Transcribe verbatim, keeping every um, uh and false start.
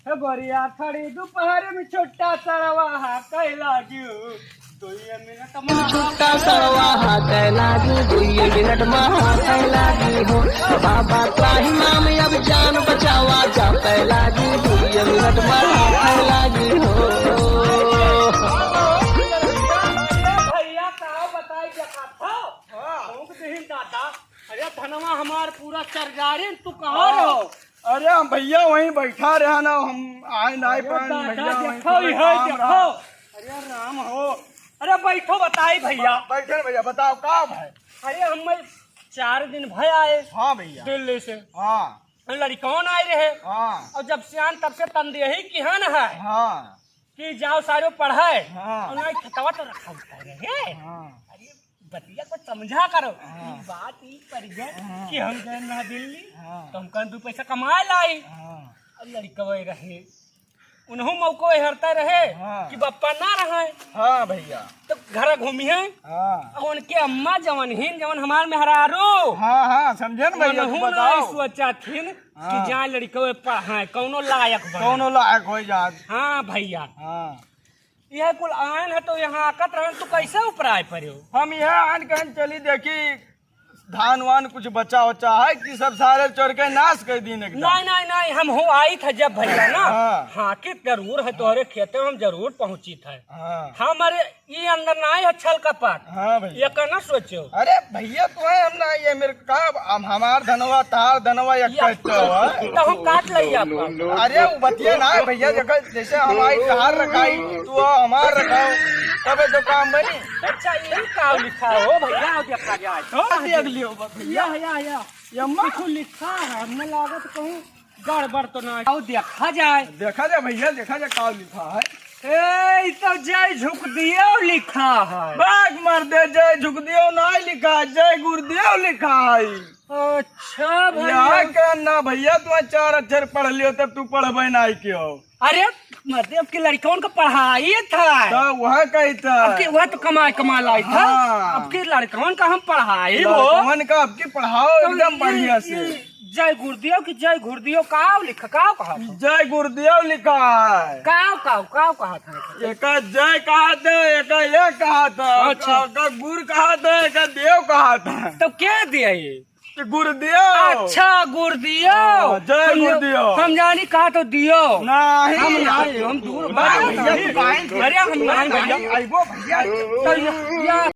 हे गोरिया, खड़ी दोपहर में छुट्टा सड़वा हा कैला जू, दुइये मिनट में छुट्टा सड़वा हा कैला जू, दुइये मिनट में हा कैला जू हो। बाबा ताही नाम अब जान बचावा जा कैला जू, दुइये मिनट में हा कैला जू हो। भैया, का बताई, देखा था? हाँ। भूख दिहिन दादा। अरे धनवा हमार पूरा चर जा रे, तू कहाँ रहो? अरे हम भैया वहीं बैठा रहा ना, हम आए ना अरे पाए दादा, भैया, वहीं देखो, थोड़े ये है, काम देखो। रहा। अरे राम हो, अरे बैठो, बताई भैया। बैठे भैया, बताओ का भाई? अरे हम चार दिन भय आए। हाँ भैया। दिल्ली से। हाँ। लड़कौन आए रहे। हाँ। और जब से आन तब से तंदेही की है ना है। हाँ। कि जाओ सारो पढ़ाए। हाँ। और नहीं खतवा तो रखा होता है रे। हाँ। अरे बतिया को समझा करो। हाँ। ई बात ई पड़ गया हाँ। कि हम गए ना दिल्ली, हाँ। तो हम कहें दो पैसा कमाए लाई। हाँ। अब लड़कवे रहे, उन्हों मौको हरता रहे हाँ। कि बप्पा ना रहे। हाँ भैया। तो घर घूमी है। हाँ। और उनके अम्मा जवन हिन, जवन हमार मेहरारू। हाँ, हाँ, समझे ना भैया, तू उन्हों ना बताओ। सोचा थिन हाँ। कि जाए लड़कवे पढ़ाए, कौनो लायक बने। कौनो लायक हो जात। हाँ भैया। हाँ। यह कुल आयन है तो यहाँ आकत रहन, तू कैसे ऊपर आए पड़े हो? हम यह आन कहन चली देखी धान वान कुछ बचा उचा है कि सब सारे चोर के नाश कर दीन एकदम। नहीं, नहीं, नहीं, हम हो आई था जब भैया ना। हाँ। हाँ, कि जरूर है तोहरे खेते में हम जरूर पहुँची था। हाँ। हमारे ई अंदर ना आए है छल कपट। हाँ भैया। ये कहना सोचो। अरे भैया, तो है हम ना, ये मेरे का, हम हमार धनवा, तार धनवा, एक या, कष्ट है। तो हम काट लई आपका। अरे वो बतिया ना है भैया, देखो जैसे हमारी तार रखाई, तू हमार रखाओ, तबे तो काम बनी। अच्छा, ये का लिखा हो भैया, देखा जाए तो। देख लियो भैया। या, या, या। ये अम्मा। कुछ लिखा है, हमें लागत कहूँ गड़बड़ तो ना। आओ देखा जाए। देखा जाए भैया, देखा जाए का लिखा है। ए, ई तो जय झुकदियो लिखा है। बाग मर दे, जय झुकदियो ना लिखा है, जय गुरुदेव लिखा है। अच्छा भैया। यहाँ के ना भैया, तू चार अक्षर पढ़ लियो तब तू पढ़बे ना क्यों? अरे मतलब कि लड़कौन का पढ़ाई था। तो वह कही था। अब के वह तो कमाए कमा लाई था। हाँ। अब के लड़कौन का हम पढ़ाई हो। लड़कौन का अब की पढ़ाओ तो एकदम ये, बढ़िया से। ये जय गुरुदेव की जय गुरुदेव काव लिख, काव कहा था? जय गुरुदेव लिखा है। काव, काव, काव कहा था? एका जय कहा था, एका ये कहा था, अच्छा। एका गुरु कहा था, एका देव कहा था। तब के दिया ये? कि गुरुदेव। अच्छा, गुरुदेव। हाँ, जय हम, गुरुदेव। हम जानी कहा तो दियो। नहीं। हम नहीं, हम दूर बात भैया, नहीं। तू काहे अरे, हम नहीं भैया। नहीं, अइबो भैया। तो या, या